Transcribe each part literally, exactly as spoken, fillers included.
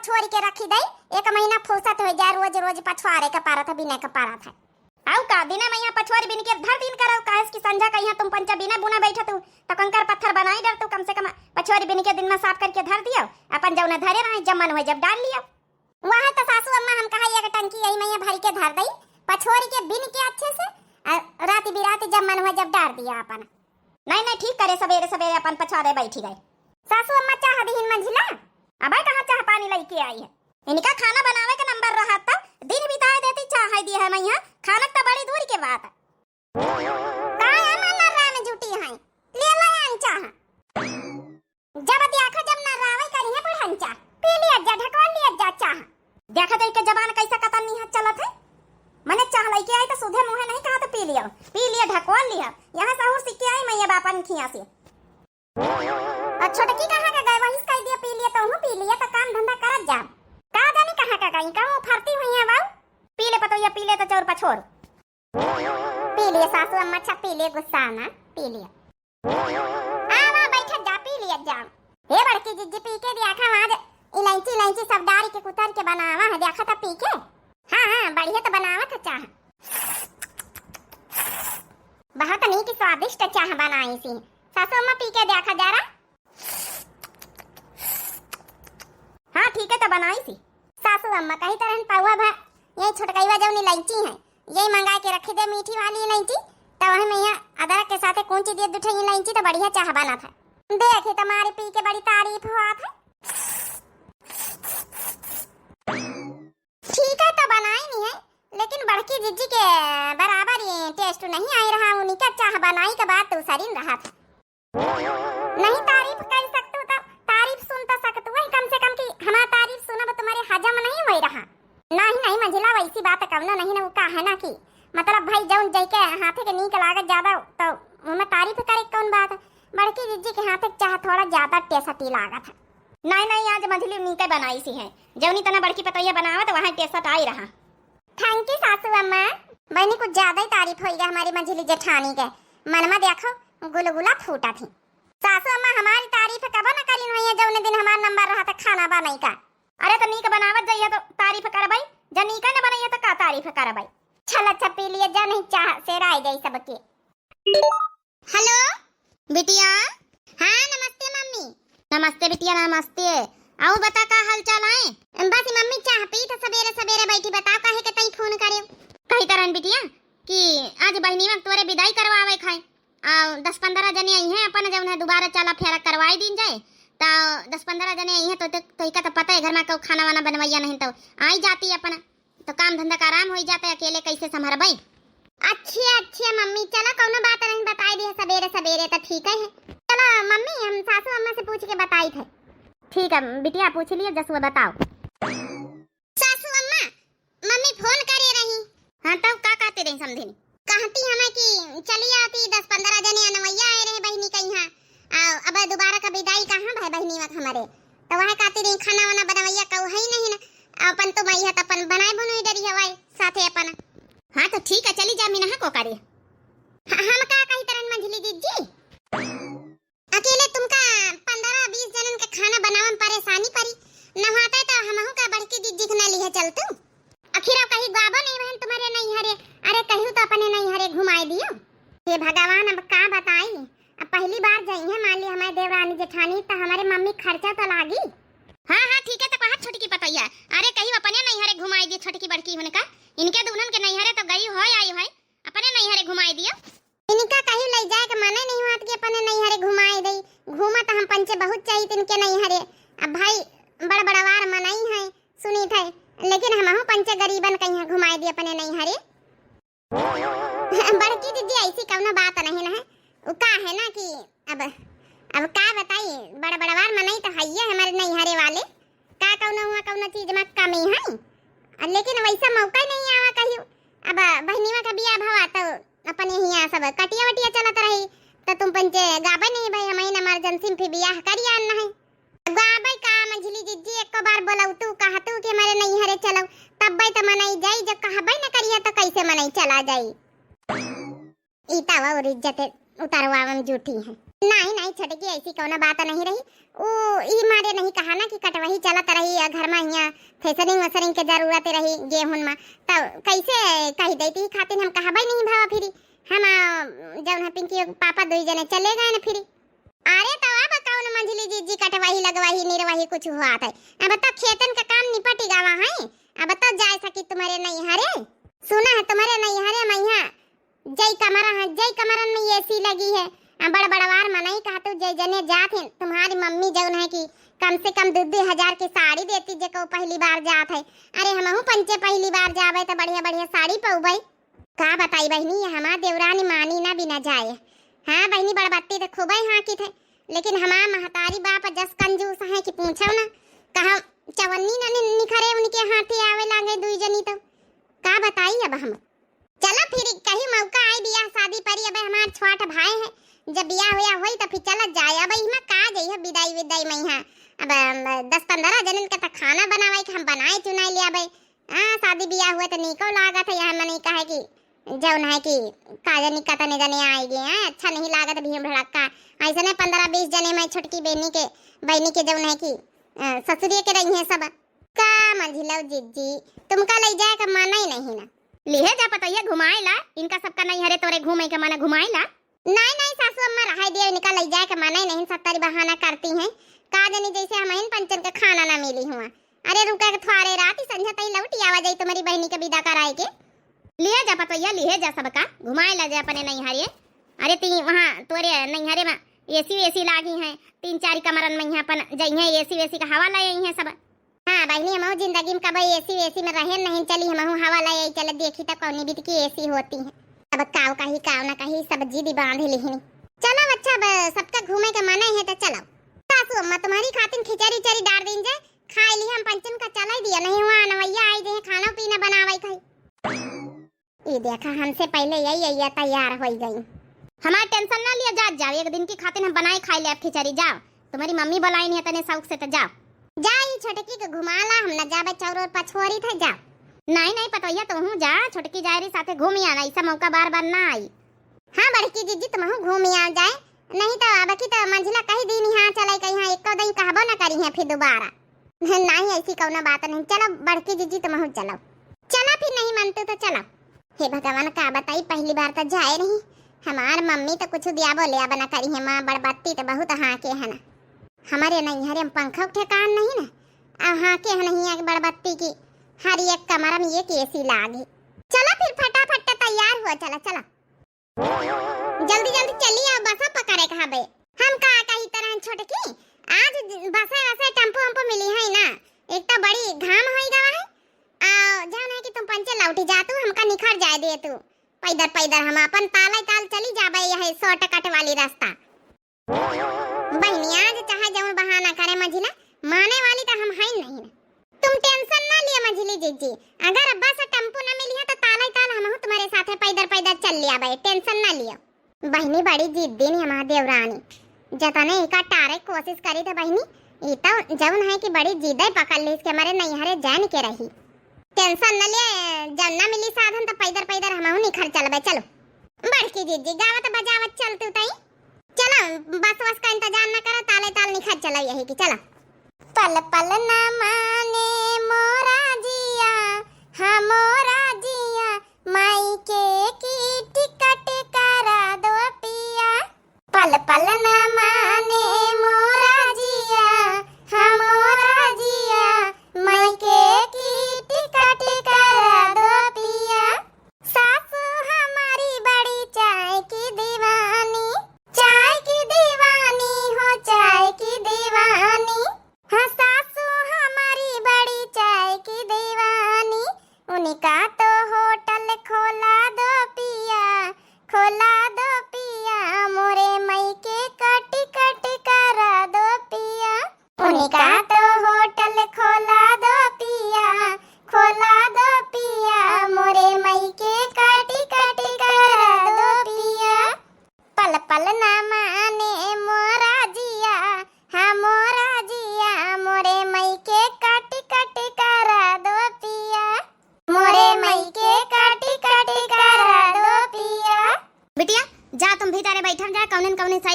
पछोरी के रखी दई, एक महीना फुर्सत होइ जाए, रोज रोज पछवारे के पारत है, बिने के पारत है। आउ का, दिने मइहाँ पछोरी बिन के धर दिन करउ, काहे कि संझा कइहाँ तुम पंचा बिने बुने बैठतू, तो कंकर पत्थर बनाई डरतू, कम से कम पछोरी बिन के दिन में साफ करके धर दियो, अपन जौने धरे रहे, जब मन होइ जब डार लियो। वहाँ तो सासू अम्मा हम कहा एक टंकी यही मइहाँ भरी के धर दई, पछोरी के बिन के अच्छे से, आ रात बिरात जब मन होइ जब डार दियो अपन। नहीं, नहीं, ठीक करे, सबेरे सबेरे अपन पछवारे बैठी गए। सासू अम्मा चाह दिहिन मंझिला? अबे कहाँ चाह पानी लइके आई है? इनका खाना बनावे का नंबर रहा तब दिन बिताए देती, चाह है दिया है मइहाँ, खाना तो बड़ी दूर के बात। काय अम्मा नर्रा में जुटी हैं, ले ले आन चाह। जब देखा जब नर्रावे करी है बुढ़न चाह, पी लिया जा, ढकवा लिया जा चाह। देखा तो इनके जबान कैसा कतरनी है चलत है, मने चाह लइके आई तो सुधे मुँहे नहीं कहा तो पी लिया, पी लिया, ढकवा लिया। यहाँ सहूर सीख के आई मइया बापन खिया से। और छोटकी कहाँ के गए? वही से कह दिया पी लिए, तो हूँ पी लिए, तो काम धंधा करत जा। का जानी कहाँ का गई, कहूँ फरती हुई है बाऊ। पी ले पतोहिया, पी ले तो चौर पछोर। पी लिए सासू अम्मा, अच्छा पी लिए, गुस्सा ना, पी लिए। आ वहाँ बैठत जा, पी लिए जा। हे बड़की जिज्जी, पी के देखा आज इलायची, इलायची सब डारी के कुतर के बनावा है, देखा था पी के। हाँ, हाँ, बढ़िया तो बनावा था चाह। बहुत नीक स्वादिष्ट चाह बनाई सी। सासू अम्मा पी के देखा जरा। हाँ, ठीक है, तो बनाई सी। सासू अम्मा कही तरहन पौवा भा, यही छोटकईवा जौन इलायची है, यही मंगा के रखी दे मीठी वाली इलायची, तो वही में यहाँ अदरक के साथे कूची दिए दू ठे इलायची, तो बढ़िया चाह बनत है। देखी तुम्हारी पी के बड़ी तारीफ हुआ था। ठीक है, तो बनाई नहीं है, लेकिन बड़की जिज्जी के बराबर ये taste नहीं आई रहा, उनका चाह बनाई के बाद दूसरी रहा था। नहीं तारीफ कर सकतू तो तारीफ सुन तो सकतू है, कम से कम कि हमार तारीफ सुनब तुम्हारे हजम नहीं होई रहा। नहीं, नहीं मंझिला, वैसी बात कौनो नहीं ना, वो का है ना कि मतलब भाई जौन जैके हाथे के नीक लागत ज्यादा तो उनमें तारीफ करे कौन बात है। बड़की जिज्जी के हाथे के चाह थोड़ा ज्यादा tasty लागत है। नहीं, नहीं, आज मंझली नीके बनाई सी है, जौनी तना बड़की पतोहिया बनावत वहाँ tasty आई रहा। Thank you सासू अम्मा। बहनी कुछ ज्यादा ही तारीफ होई गया हमारी मंझली जेठानी के, मन में देखो गुलगुला फूटा थी। सासू अम्मा हमारी तारीफ कबो न करीन हुई है, जौने दिन हमार नंबर रहा था खाना बनाई का। अरे तो नीक बनावत जाइए तो तारीफ करबई, जब नीका न बनइए तो का तारीफ करबई। चल अच्छा पी लिए जा, नहीं चाह से राय जाई सबके। हेलो बिटिया। हाँ नमस्ते मम्मी। नमस्ते बिटिया नमस्ते। आउ बता का हाल चाल है? बस मम्मी चाह पी तो सबेरे सबेरे बैठी, बताओ काहे के तई फोन करे? कही तरन बिटिया कि आज बहनीवा के तोरे विदाई करवावे खाए। आ, दस पन्द्रह जने आई हैं, अपन जौन है दुबारा चाला फेरा करवाई दीन जाए। तो दस पन्द्रह जने आई हैं, तो, तो, तोहिका तो पता है, घर में केहू खाना वाना बनवैया नहीं, तो आई जाती अपन, तो काम धंधा का आराम होई जाता है, अकेले कैसे संभरबई? अच्छे, अच्छे मम्मी, चलो कौनो बात नहीं, बताई दिया सबेरे सबेरे, तो ठीक है। चलो मम्मी, हम सासू अम्मा से पूछ के बताई थे। ठीक है बिटिया, पूछ लियो, जसुआ बताओ। सासू अम्मा, मम्मी फोन करे रही। हाँ, तब का कहते रही समधिन? कहती हमें कि चली आती, दस पन्द्रह जने अनवैया आए रहे बहिनी के यहाँ। आ, अब दुबारा का विदाई कहाँ भय बहिनी वक हमारे? तो वह कहती रही खाना वाना बनवैया कहू है ही नहीं ना। अपन तो मई है तो अपन बनाए बनोई डरी हवाई साथे अपन। हाँ, तो ठीक है, चली जा मिनहा को करे। ह-, हम का कही तरन मंझली जिज्जी? अकेले तुमका पन्द्रह बीस जनन के खाना बनावन परेशानी परी, नहाते तो हमहू का बड़की जिज्जी के ना लिहे चलतू। आखिर अब कहीं गाबो नहीं बहन तुम्हारे नैहरे, अरे कहू तो अपने नैहरे घुमाए दियो। हे भगवान, अब का बताई, अब पहली बार जाई है, मान ली हमारे देवरानी जेठानी, तो हमारे मम्मी खर्चा तो लागी। हाँ, हाँ, ठीक है, तो कहा छोटकी पतोहिया, अरे कहीं अपने नैहरे घुमाए दियो छोटकी बड़की हुनका, इनके दुल्हन के नैहरे तो गई हो आई है, अपने नैहरे घुमाए दियो। इनका कहीं ले जाए के मने नहीं हुआ कि अपने नैहरे घुमाए दई। घूमत हम पंचे बहुत चाहित इनके नैहरे। अब भाई बड़ बड़वार मनई है, सुनी थे, लेकिन हमहू पंचे गरीबन कहीं घुमाए दी अपने नैहरे। बड़की दीदी ऐसी कौनो बात नहीं ना है, वो का है ना कि अब, अब का बताई, बड़ बड़वार मनई तो हइये हमारे नैहरे वाले, का कौनो हुआ कौनो चीज में कमी है, लेकिन वैसा मौका ही नहीं आवा कहीं। अब बहनिया का बियाह भवा तो अपने हियाँ सब कटिया वटिया चलत रही, तो तुम पंचे गाबे नहीं भाई, हम emergency में फिर बियाह करिया नहीं। गाबे का मंझली जिज्जी, एको बार बोलऊ तू, कहा तू कि हमारे नैहरे चलऊ, तब्बे तो मनई जाई, जब कहबे न करिया तो कैसे मनई चला जाई? ई तब और इज्जत उतरवावे में जूठी है। नहीं, नहीं छोटकी, ऐसी कौनो बात नहीं रही। ऊ ई मारे नहीं कहा ना कि कटवही चलत रही, अ, घर मा हियाँ थ्रेसरिंग वेसरिंग के जरूरत रही गेहूं मा, तब कैसे कही देती, खातिर हम कहबे नहीं भवा फिरी। हम, अ, जौन है पिंकी के पापा दुई जने चले गए न फिरी। अरे तो अब कौन मंझली जिज्जी कटवही लगवही निरवही कुछ हुआ थे। अब तो खेतन का काम निपट गवा है, अब तो जाए सकी तुम्हारे नैहरे। सुना है तुम्हारे नैहरे मैया जई कमरा है, जई कमरन में एसी लगी है। आ, बड़ बड़वार मनई कहतू जई जने जात हैं, तुम्हारी मम्मी जौन है कि कम से कम दू दू हजार की साड़ी देती, जेको पहली बार जात है। अरे हमहू पंचे पहली बार जाबे तो बढ़िया बढ़िया साड़ी पउबे। का बताई बहिनी, ये हमार देवरानी मानी ना बिना जाए। हाँ बहिनी, बड़बत्ती तो खूबे हाँकी थे, लेकिन हमार महतारी बाप जस कंजूस है कि पूछो ना। कहा चवन्नी न नि-, निखरे उनके हाथे आवे लागे दुई जनी तो। का बताई अब हम। चला फिर कहीं मौका आई बियाह शादी परी, अब हमार छोट भाई है, जब बियाह हुआ होई तो फिर चला जाए। अब इमा का जइह बिदाई विदाई में यहाँ। अब, अम, दस पन्द्रह जनन के तो खाना बनावे के हम बनाए चुनाए ले आबे। हाँ, शादी बियाह हुआ तो नीको लागत है, यहाँ मने कहे कि जौन है कि का जनी कतने जने आए गए हैं, अच्छा नहीं लागत भीड़ भड़क्का। ऐसे नहीं पन्द्रह बीस जने में छोटकी बहनी के, बहनी के जौन है कि, अ, ससुरिये के रही हैं सब। का मंझिलौ जिज्जी, तुमका लई जाए का मन ही नहीं ना। लिहे जा पतोहिया घुमाए ला, इनका सबका नैहरे तोरे घूमे के मन घुमाए ला। नहीं, नहीं सासू अम्मा, रहाई दियो, इनका लई जाए के मन ही नहीं, सत्तरी बहाना करती हैं। का जनी जैसे हमहिन पंचन के खाना ना मिली हुआ। अरे रुका के थ्वारे रात ही संझा तई लौटी आवा जाई तुम्हारी बहनी के विदा कराए के। लिहे जा पतोहिया, लिहे जा सबका, घुमाए ला जा अपने नैहरे। अरे ती वहाँ तोरे नैहरे में एसी वेसी लागी हैं, तीन चार कमरन में यहाँ अपन जइहें, एसी वेसी का हवा ले आई हैं सब। हाँ बहिनी, हमहू जिंदगी में कबो एसी वेसी में रहे नहीं, चली हमहू हवा ले आई, चले देखी तब कौनी बीत की एसी होती है। अब काव कही काव ना कही, सब जिद बांध लिहिनी। चलो अच्छा, अब सबका घूमे के मने है तो चलो। सासू अम्मा तुम्हारी खातिर खिचड़ी उचड़ी डार दीन जाए, खाए ली हम पंचन का चलाई दिया, नहीं हुआ अनवैया आई जे खाना पीना बनावे खाई। ई देखा, हमसे पहले यही अइया तैयार होई गई। हमार टेंशन ना लिया, जात जाओ, एक दिन की खातिर हम बनाए खाई ले अब खिचड़ी। जाओ, तुम्हारी मम्मी बुलाई नहीं है तने शौक से, तो जाओ। जा, ई छोटकी के घुमा ला, हम न जाबे चौर और पछोरी थे, जाओ। नहीं, नहीं पतोहिया, तुहू जा, छोटकी जाए रही साथे घूमी आना, ऐसा मौका बार बार ना आई। हाँ बड़की जिज्जी, तुमहू घूमी आ जाए, नहीं तो अब की तो मंझिला कही दीन यहाँ चले, कहीं एको दई कहबो ना करी है फिर दोबारा। नहीं, ऐसी कौनो बात नहीं। चलो बड़की जिज्जी, तुमहू चलो। चला फिर, नहीं मनतू तो चलो। हे भगवान, का बताई, पहली बार तो जाए रही। हमार मम्मी तो कुछ दिया बोले अब ना करी है, माँ बड़बत्ती तो बहुत हाँके है ना। हमारे नैहरे में पंखा के ठेकान नहीं ना, अब हाँके है नहीं आगे बड़बत्ती की। हर एक कमरा में एक एसी लागे। चला फिर फटाफट तैयार हुआ, चला चला। जल्दी जल्दी चली आओ, बसा पकड़े के हबे। हम का कही तरह छोटकी, आज बसे वसे टेम्पो वेम्पो मिली है ना, एक तो बड़ी घाम होई गवा है, आ जान है कि तुम पंचे लौटी जातू, हमका निखर जाए दे तू। पैदर पैदर हम अपन ताले ताल चली जाबे, यह शॉर्टकट वाली रास्ता। बहिनी, आज चाहे जौन बहाना करे मझिला, माने वाली तो हम हईन नहीं। तुम टेंशन ना लिया मझिली जिज्जी, अगर बस टेम्पो ना मिली है तो ताले ताल हमहू तुम्हारे साथे पैदर पैदर चल लिया बे, टेंशन ना लिया। बहिनी बड़ी जिद्दी नहीं हमार देवरानी, जतने इका टारे कोशिश करी थे बहिनी, ई तो जौन है कि बड़ी जिदे पकड़ ली, इसके हमारे नैहरे जान के रही। टेंशन न ले, जब न मिली साधन तो पैदर पैदर हमहू निखर चलबे। चलो बड़की जिज्जी, गावत बजावत चल तू तई। चलो, बस वस का इंतजार न करो, ताले ताल निखर चलो यही की, चलो। पल पल न माने मोरा जिया, हाँ मोरा जिया, माई के की टिकट करा दो पिया। पल पल न माने मोरा जिया, हाँ मोरा जिया, माई के की टिकट करा दो पिया। सासू हमारी बड़ी चाय की दीवानी, चाय की दीवानी हो, चाय की दीवानी। हाँ सासू हमारी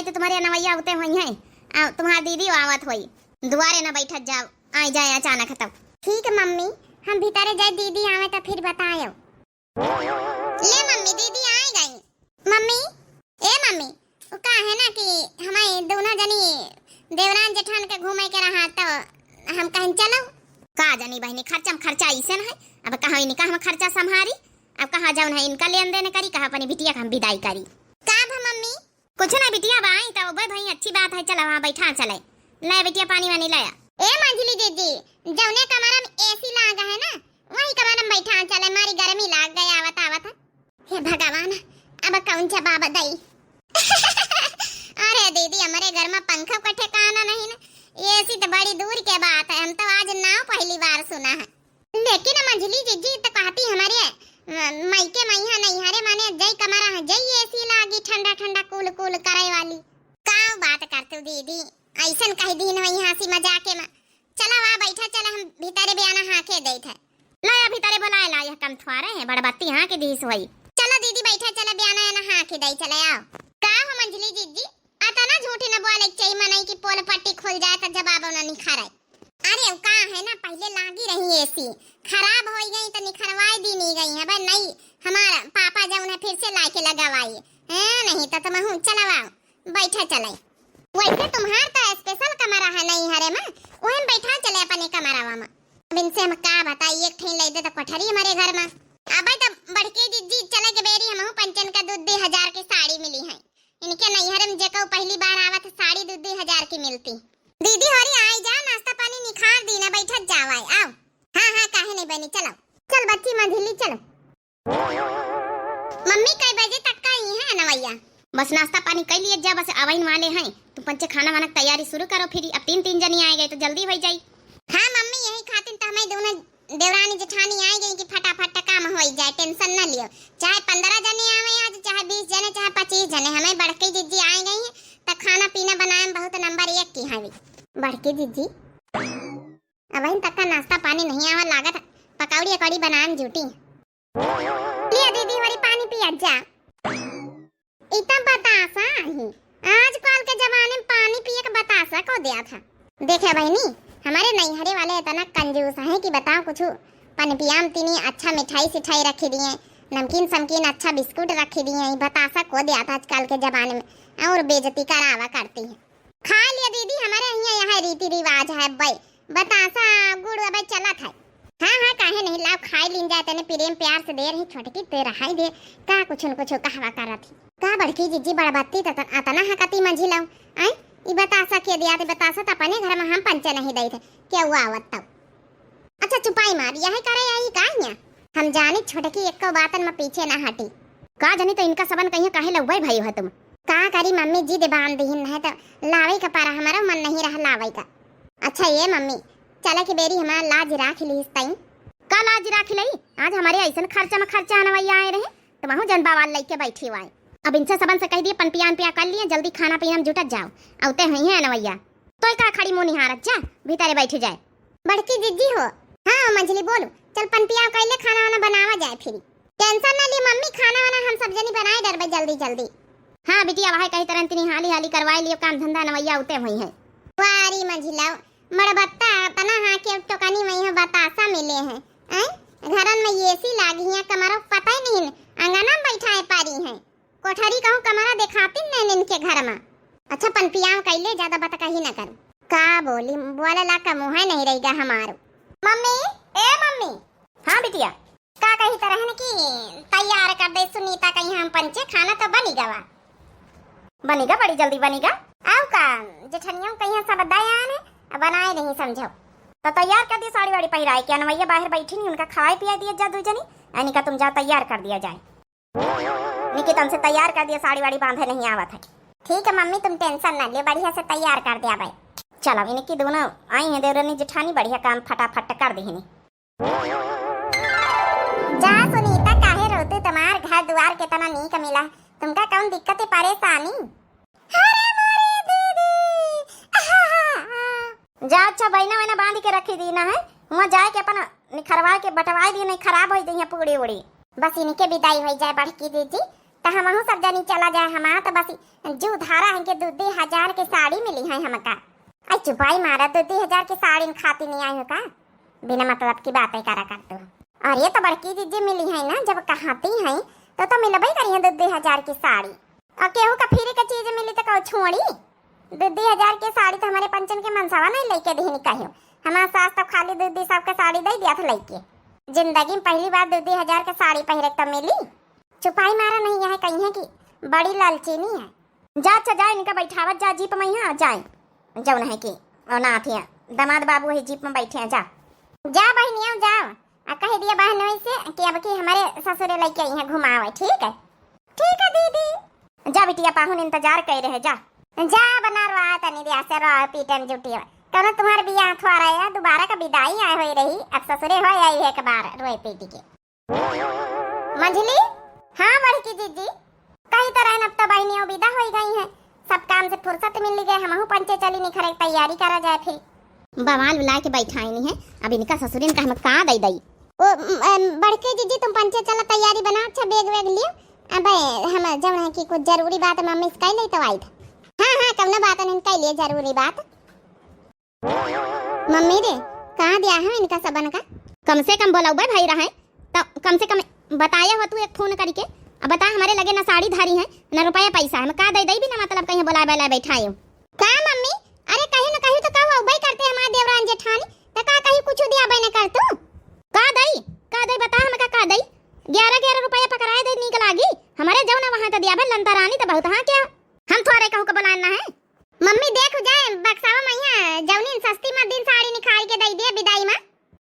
तो तुम्हारे अनवैया उते होइहैं, आ तुम्हार दीदी आवत होई। दुआरे न बैठत जाओ, आइ जाए अचानक तब। ठीक मम्मी, हम भीतरे जाए, दीदी आवे त फिर बतायो। ले मम्मी, दीदी आइ गई। मम्मी, ए मम्मी, वो का है ना कि हमारे दोनों जनी देवरान जेठान के घूमे के रहा, तो हम कहन चलो। का जनी बहिनी, खर्चा में खर्चा ऐसे न है। अब कहाँ इनका हम खर्चा संभारी, अब कहाँ जाऊन है इनका लेन देन करी, कहाँ अपनी बिटिया का हम विदाई करी। का भा मम्मी? कुछ ना बिटिया, बाई तो बे भाई, अच्छी बात है, चला वहाँ बैठा चले। ले बिटिया, पानी वानी लाया। ए मंझली दीदी, जौने कमरा में एसी लागा है ना, वही कमरा में बैठा चले, मारी गर्मी लाग गए आवत आवत। हे भगवान, अब कौन जवाब दई? अरे दीदी, हमारे घर में पंखा का ठिकाना नहीं ना, एसी तो बड़ी दूर के बात है, हम तो आज नाव पहली बार सुना है। लेकिन मंझली जिज्जी तो कहती हमारे, म-, मायके मइहाँ नैहरे माने जई कमरा है, जई एसी लागी ठंडा ठंडा कूल कूल करे वाली। का बात करतू दीदी, ऐसन कह दीन वही हंसी मजाके में। चला वा बैठा, चला हम भीतरे बयाना हाँके देत है। ला या भीतरे बुलाए ला, यह कम थ्वारे है, बड़बत्ती हाँके दीस होई। चला दीदी बैठा, चला बयाना याना हाँके दे, चला आओ। का हो मंझली जिज्जी, अतना झूठ न बोले के चाहिए मनई की पोल पट्टी खुल जाए तो जवाब न निखरे। अरे वो का है ना, पहले लागी रही एसी, खराब होई गई तो निखरवाई दी नी गई है। भाई नहीं, हमारा पापा जौन है फिर से लाके लगावाई है, नहीं तो तुम हूँ चलवाओ, बैठा चले। वैसे तुम्हार तो स्पेशल कमरा है नैहरे में, वही में बैठा चले अपने कमरावा में। अब इनसे हम का बताई, एक ठे ले दे तो कोठरी हमारे घर में। अबे तो बड़की जिज्जी चले के बेरी हमहू पंचन का दू दू हजार की साड़ी मिली है। इनके नैहर में जेको पहली बार आवत साड़ी दू दू हजार की मिलती। दीदी होरी आई जा, नाश्ता पानी निखार दी ना, बैठत जावाई, आओ। हाँ, हाँ, काहे नहीं बनी, चलो। चल बच्ची मंझली, चलो। मम्मी, कई बजे तक का आई है अनवैया? बस नाश्ता पानी कर लिए जा, बस आवइन वाले हैं। तू पंचे खाना वाना की तैयारी शुरू करो, फिर अब तीन, तीन जनी आए गए तो जल्दी हो जाई। हाँ मम्मी, यही खातिर तो हमें दोनों देवरानी जेठानी आई गई कि फटाफट काम हो जाए, टेंशन न लियो। चाहे पन्द्रह जने आवे आज, चाहे बीस जने, चाहे पच्चीस जने, हमें बड़की जिज्जी आई गई है, तो खाना पीना बनाए में बहुत नंबर एक की हवी। बड़की जिज्जी, अब इन तक का नाश्ता पानी नहीं आवा लागत, पकौड़ी अकौड़ी बनाए में जुटी। लिया दीदी, हमारी पानी पिया जा। इतना बतासा ही, आजकल के जमाने में पानी पिए के बतासा को दिया था। देखे बहनी, हमारे नैहरे वाले इतना कंजूस हैं कि बताओ कुछ, पनपिया में तीनी अच्छा मिठाई सिठाई रखी दिए, नमकीन समकीन अच्छा बिस्कुट रखी दिए, ई बतासा को दिया था आजकल के जमाने में, और बेइज्जती करावा करती है। खा लिया दीदी, हमारे यहाँ यह रीति रिवाज है बे, बतासा गुड़ अबे चलत है। हाँ, हाँ, काहे नहीं, लाओ खाई लीन जाए, तने प्रेम प्यार से दे रही छोटकी, ते रहाई दे, का कुछ न कुछ कहवा करत ही। का बड़की जिज्जी बड़बत्ती त-, अतना हकती मंझी लाओ, आय? ई बतासा के दिया थे, बतासा त अपने घर में हम पंचे नहीं दई थे, के हुआ आवत तब। अच्छा चुपाई मार, यही करे आई का हियाँ? हम जानी छोटकी एको बातन में पीछे ना हटी। का जानी तो इनका सबन कहिया काहे लउबे भई हो तुम। का करी मम्मी, जिद बांध दीहिन है तो लावे का पारा हमारा मन नहीं रहा लावे का। अच्छा ये मम्मी, चले के बेरी हमार लाज राख लीस तई। का लाज राख लई? आज हमारे ऐसन खर्चा में खर्चा अनवैया आए रहे, तुमहू जन बवाल लइके बैठी हुआ है। अब इनसे सबन से कह दिए पनपिया अनपिया कर लिए, जल्दी खाना पीना में जुटत जाओ, अउते हुई है अनवैया। तोय का खड़ी मुँह निहारत, जा भीतरे बैठ जाए। बड़की जिज्जी हो। हाँ मंझली बोलू, चल पनपिया कैले खाना वाना बनावा जाए फिर। टेंशन ना ली मम्मी, खाना वाना हम सब जनी बनाए डरबे जल्दी जल्दी। हाँ बिटिया, वह कही तरह तिनी हाली हाली करवाई लियो काम धंधा, अनवैया अउते हुई है। वारी मंझिला, मड़बत्ता तना हाँ के टोकनी में यहाँ बतासा मिले हैं। आय? घरन में एसी लागी है, कमरो पता ही नहीं, अंगना में बैठाए पारी हैं। कोठरी कहूँ कमरा देखाती नहीं इनके घर में। अच्छा पनपियाव कैले, ज्यादा बात कही न करू। का बोली, बोले ला का मुँह नहीं रहेगा हमारो। मम्मी, ए मम्मी। हाँ बिटिया। का कही तरहन की तैयार कर दे सुनीता, कहीं हम पंचे खाना तो बनी गवा। बनी गा, बड़ी जल्दी बनी गा। आओ का, जेठनियों कहीं सब दयान है, अब बनाए नहीं समझो। तो तैयार कर दिए साड़ी वाड़ी पहिराए के, अनवैया बाहर बैठी नहीं, उनका खवाए पिया दिया जा दू जनी, यानी का तुम जा तैयार कर दिया जाए। निकी तन से तैयार कर दिया, साड़ी वाड़ी बांधे नहीं आवत है। ठीक है मम्मी, तुम टेंशन ना ले, बढ़िया से तैयार कर दिया भाई। चलो, इनकी दोनों आई हैं देवरनी जेठानी, बढ़िया काम फटाफट कर दी। जा सुनीता, काहे रोतू? तुम्हार घर दुआर कितना नीक मिला, तुमका कौन दिक्कत है, परेशानी? अरे मोरी दीदी, आहा। जा अच्छा, बैना वैना बांध के रखी दी ना है, वहाँ जाए के अपन निखरवा के बटवाई दी, नहीं खराब हो जाइए पूड़ी उड़ी। बस इनके विदाई हो जाए बड़की दीदी, तो हमहू सब जनी चला जाए। हमार तो बस जू धारा है कि दू दू हजार के साड़ी मिली है हमका। आई चुपाई मारा, दू दू हजार के साड़ी खाती नहीं आई हो का? बिना मतलब की बातें करा कर तू। अरे तो बड़की जीजी मिली है ना, जब कहती हैं तो, तो मिलबे करी है दू दू हजार की साड़ी। और केहू का फ्री का चीज मिली तो कहू छोड़ी? दू दू हजार के साड़ी तो हमारे पंचन के मनसवा नहीं लेके दीनी कहियो। हमार सास तो खाली दू दू सौ के साड़ी दे दिया था लेके। जिंदगी में पहली बार दू दू हजार के साड़ी पहिरे के तो मिली। चुपाई मारा नहीं है, कही है कि बड़ी लालचीनी है। जा अच्छा जा, इनका बैठावत जा जीप में, यहाँ जाए जौन है कि और ना आती है, दामाद बाबू है जीप में बैठे हैं। जा जा बहनिया जाओ, आ कह दिया बहनोई से कि अब की हमारे ससुरे लेके आई हैं घुमावे, ठीक है? ठीक है दीदी। जा बिटिया, पाहुन इंतजार कर रहे, जा। जा बना रहा तनी दिया से रो पीटन जुटी है। कौनो तुम्हारे बियाह थोड़ा है, दोबारा का विदाई आए हुई रही, अब ससुरे हो आई है एक बार रोए पीटी के। मंझली, हाँ बड़की जीजी, कही तो रहन अब तो बहनियों विदा होई गई हैं, सब काम से फुर्सत मिल गए, हमहू पंचे चली निखरे के तैयारी करा जाए फिर। बवाल बुला के बैठाई नहीं है, अब इनका ससुरिन का हम का दई दई। ओ, म, अम, बड़के जीजी, तुम पंचे चला, तैयारी बना, अच्छा, बैग वैग लियो। अबे, हम जौन है कि कुछ जरूरी बात मम्मी से कह ले तो आई था। हाँ, हाँ, कौनो बात नहीं, कह लिए जरूरी बात। मम्मी रे, कहाँ दिया है इनका सबन का? कम से कम बोलौबे भाई रहे, तो कम से कम बताया हो तू एक फोन करके। अब बता, हमारे लगे ना साड़ी धारी है, ना रुपया पैसा है, हम का दे दई बिना मतलब कहीं बोलाए बैठाए हो। का मम्मी, अरे कहीं न कहीं तो कहू, अउबे करते हमार देवरान जेठानी, त का कहीं कुछ दिया बे न कर तू? का दई, का दई, बता हमका का दई? ग्यारह ग्यारह रुपया पकड़ाए दे नीक लागी, हमरे जौन वहाँ त दिया बे लंता रानी त बहुत हाँ क्या? हम थोड़े कहू के बुलाना है। मम्मी देख जाए बक्सावा मइया जौनी सस्ती मत दिन साड़ी निकाल के दई दिया विदाई में।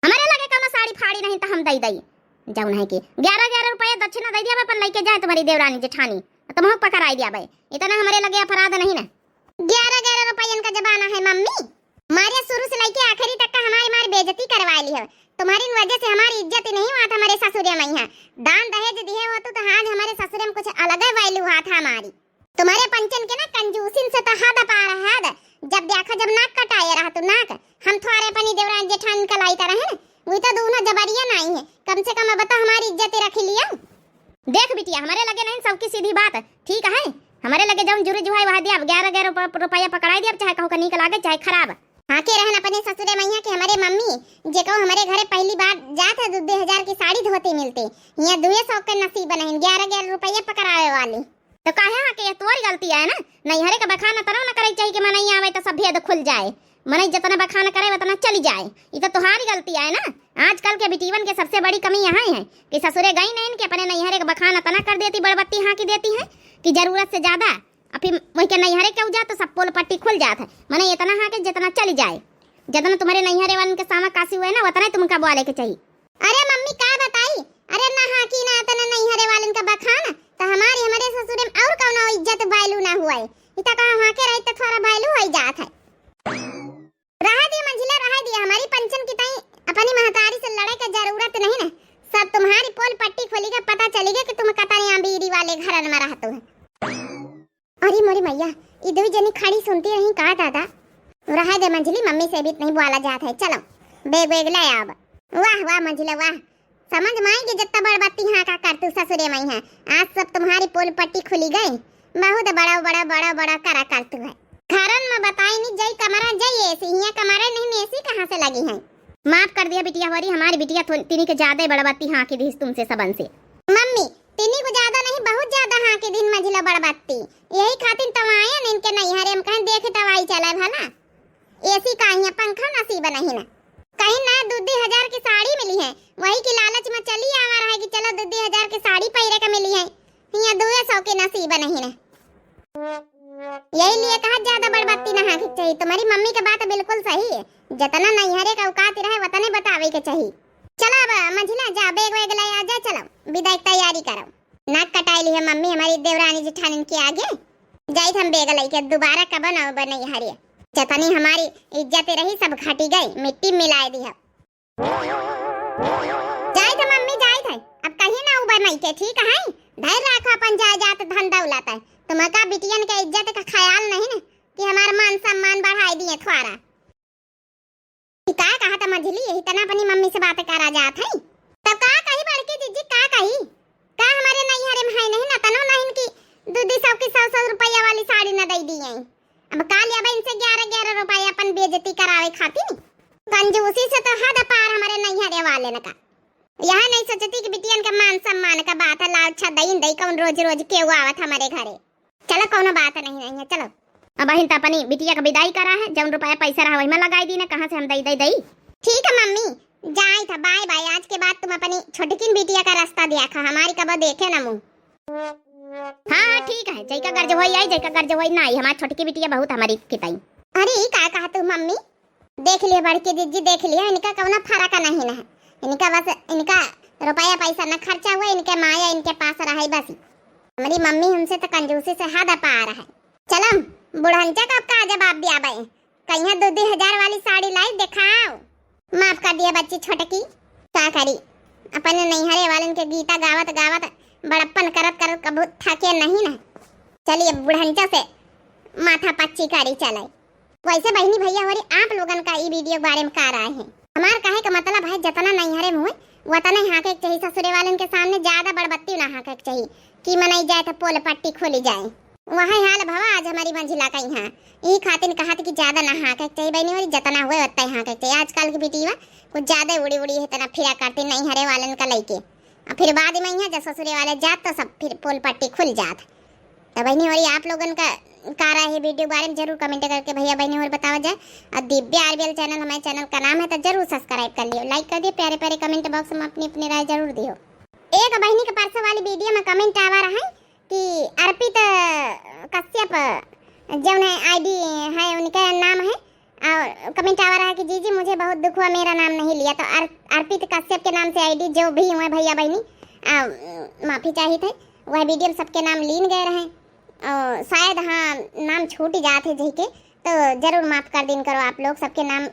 हमरे लगे कौनो साड़ी फाड़ी नहीं त हम दई दई। जौन है कि ग्यारह ग्यारह रुपया दक्षिणा दई दिया बे, अपन लइके जाए तुम्हारी देवरानी जेठानी, तुमहू पकड़ाई दिया बे, इतना हमरे लगे अपराध नहीं ना। ग्यारह ग्यारह रुपयन का जमाना है मम्मी। मारे शुरू से लेके आखिरी तक का हमारी मार बेइज्जती करवा ली है। तुम्हारी वजह से हमारी इज्जत ही नहीं हुआ था हमारे ससुरे में यहाँ। दान दहेज दिए हो तो, तो आज हमारे ससुरे में कुछ अलग ही value हुआ था हमारी। तुम्हारे पंचन के ना कंजूसिन से तो हद पार है हद। जब देखा जब नाक कटाए रहा तू नाक। हम थोड़े अपनी देवरान जेठान कलाई तरह है ना, वो तो दोनों जबरिया नहीं है। कम से कम अब तो हमारी इज्जत रख लिया। देख बिटिया, हमरे लगे नहीं सबकी सीधी बात, ठीक है? हमरे लगे जौन जुरे जुहाई वहा दिया, अब ग्यारह ग्यारह रुप-, रुपया पकड़ाई दिया, चाहे कहू का नीक लागे, चाहे खराब। हाँ के रहन अपने ससुरे मइया के हमरे मम्मी, जे कहू हमरे घरे पहली बार जात है, दू दू हजार की साड़ी धोती मिलती, यहाँ दुए सौ के नसीब नहीं, ग्यारह ग्यारह रुपया पकड़ावे वाली। तो काहे हाँ के, ये तोरी गलती है ना, नैहरे का बखान तनो न करे चाहिए कि मनई आवे तो सब भेद खुल जाए। मनई जितना बखान करे, उतना चली जाए। ई तो तुम्हारी गलती आए ना। आजकल के बिटीवन के सबसे बड़ी कमी यहाँ है कि ससुरे गई नहीं कि अपने नैहरे के बखान इतना कर देती, बड़बत्ती हाँकी देती है कि जरूरत से ज्यादा। अब फिर वही के नैहरे के जा तो सब पोल पट्टी खुल जात है। मने इतना हाँ कि जितना चली जाए, जितना तुम्हारे नैहरे वालन के सामा काशी हुए ना, उतना ही तुमका बोले के चाहिए। अरे मम्मी का बताई, अरे ना हाँकी ना इतना नैहरे वालन का बखान, तो हमारी हमरे ससुरे में और कौनो इज्जत value ना हुआ है। इता कहा हाँके रही तो थोड़ा value हो जात है। रहा दिया मंझिला, रहा दिया, हमारी पंचन की ताई अपनी महतारी से लड़े का जरूरत नहीं ना। सब तुम्हारी पोल पट्टी खोली के पता चली गया कि तुम कतरे अमीरी वाले घरन में रहतू है। अरे मोरी मैया, ई दुई जनी खड़ी सुनती रही का दादा? रहा दे मंझली, मम्मी से भी नहीं बोला जात है। चलो बैग वैग ले आव। वाह वाह मंझिला वाह, समझ में आई कि जितना बड़बत्ती हाँ का करतू ससुरे में है। आज सब तुम्हारी पोल पट्टी खुली गई। बहुत बड़ा बड़ा बड़ा बड़ा करा करतू है। घरन में बताई नहीं, जई कमरा जई एसी, हियाँ कमरा नहीं में एसी कहाँ से लगी है? माफ कर दिया बिटिया, होरी हमारी बिटिया थो-, तिनी के ज्यादा बड़बत्ती हाँकी दीस तुमसे सबन से। मम्मी, तिनी को ज्यादा नहीं, बहुत ज्यादा हाँकी दीन मंझिला बड़बत्ती। यही खातिर तवायन इनके नैहरे में कहें देखे तवाई चले भला। एसी का हियाँ पंखा नसीब नहीं ना। कहीं ना दू दू हजार की साड़ी मिली है, वही की लालच में चली आवा रहा है कि चलो दू दू हजार की साड़ी पहिरे के मिली है। हियाँ दुए सौ के नसीब नहीं ना। यही लिए कहा ज्यादा बड़बत्ती ना हाँके चाहिए। तुम्हारी मम्मी के बात बिल्कुल सही है, जितना नैहरे का औकात रहे वतने बतावे के चाहिए। चलो अब मंझिला जा, बैग वैग ले आ जा, चलो विदाई की तैयारी करो। नाक कटाई ली है मम्मी हमारी देवरानी जेठानिन के आगे। जाइत हम बैग लेके, दोबारा कब ना बने हरिया। जतनी हमारी इज्जत रही सब घटी गई, मिट्टी मिलाए दी है। जाइत है मम्मी, जाइत है, अब कहीं ना उबर नहीं के, ठीक है? धैर्य रखो अपन जायदाद धन दौलत है, तुमका बिटियन के इज्जत का ख्याल नहीं ना कि हमार मान सम्मान बढ़ाई दिए थोड़ा। ई का कहा था मंझली, यही तना अपनी मम्मी से बात करा जात है। तब का कही बड़की जीजी, का कही? का हमारे नैहरे में है नहीं ना तनो नहीं कि लेना का। यह नहीं सोचती कि बिटियन के मान सम्मान का बात है, लाओ अच्छा दई दई, कौन रोज रोज के वो आवत हमरे घरे। चलो, कौनो बात नहीं, नहीं है, चलो। अबहिन त अपनी बिटिया का विदाई करा है, जौन रुपया पैसा रहा वही में लगाई दी ना, कहाँ से हम दई, दई, दई। ठीक है मम्मी, जाई था, बाय बाय। आज के बाद तुम अपनी छोटकिन बिटिया का रास्ता दिया खा, हमारी कबो देखे ना मुँह। हाँ, हाँ, ठीक है, जैका गर्ज होई आई, जैका गर्ज होई ना आई, हमारी छोटकी बिटिया बहुत हमारी किताई। अरे, ई का कहा तू मम्मी? देख लिया बड़की जिज्जी, देख लिया, इनका कौनो फर्क नहीं ना है। इनका बस, इनका रुपया पैसा न खर्चा हुआ, इनके माया इनके पास रहे बस। हमारी मम्मी हमसे तो कंजूसी से हद पार है। चलो, बुढ़ंचा का अब का जवाब दिया बे? कहिया दो दो हजार वाली साड़ी लाई, दिखाओ। माफ कर दिया बच्ची छोटकी, का करी, अपने नैहरे वालन के गीता गावत गावत, बड़प्पन करत करत कबू थके नहीं ना। चलिए, बुढ़ंचा से माथा पच्ची करी चले। वैसे बहिनी भैया होरी, आप लोगन का ई वीडियो के बारे में का राय है? हमार कहे का मतलब है, जतना नैहरे में हुए, वतने हाँके के चाही। ससुरे वालन के सामने ज्यादा बड़बत्ती ना हाँके के चाही कि मनई जाए तो पोल पट्टी खोली जाए। वही हाल भवा आज हमारी मंझिला का यहाँ। ई खातिन कहत कि ज्यादा ना हाँके के चाही बहिनी होरी, जतना हुए वतना हाँके के चाही। आजकल की बिटिया कुछ ज्यादा उड़ी उड़ी है, तना फिरा करती नैहरे वालन का लइके। आ फिर बाद में यहाँ जब ससुरे वाले जात तो सब फिर पोल पट्टी खुल जात। तो बहिनी होरी, आप लोगन का का राय है वीडियो के बारे में, जरूर कमेंट करके भैया बहिनी होरी बतावा जाए। और दिव्या आरबीएल चैनल हमारे चैनल का नाम है, तो जरूर सब्सक्राइब कर लियो, लाइक कर दियो, प्यारे प्यारे कमेंट बॉक्स में अपनी अपनी राय जरूर दियो। एक बहिनी के परसों वाली वीडियो में कमेंट आवा रहा है कि अर्पित कश्यप जौन है आईडी है उनका नाम है, और कमेंट आवा रहा कि जीजी मुझे बहुत दुख हुआ, मेरा नाम नहीं लिया। तो अर-, अर्पित कश्यप के नाम से आईडी जो भी हुए भैया बहिनी, आ, माफी चाहित है, वह वीडियो में सबके नाम लीन गए रहे। और शायद हाँ, नाम छूट जात है जही के, तो जरूर माफ कर दीन करो आप लोग, सबके नाम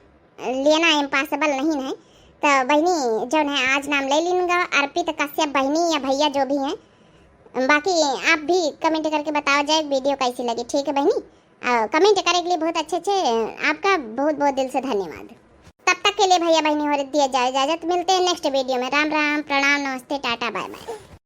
लेना इम्पॉसिबल नहीं है। तो बहिनी जौन है आज नाम ले लीन गा, अर्पित कश्यप बहिनी या भैया जो भी हैं। बाकी आप भी कमेंट करके बताओ जाए वीडियो कैसी लगी, ठीक है बहिनी? और कमेंट करे के लिए बहुत अच्छे अच्छे, आपका बहुत बहुत दिल से धन्यवाद। तब तक के लिए भैया बहिनी होरी दिया जाए इजाजत, मिलते हैं नेक्स्ट वीडियो में। राम राम, प्रणाम, नमस्ते, टाटा, बाय बाय।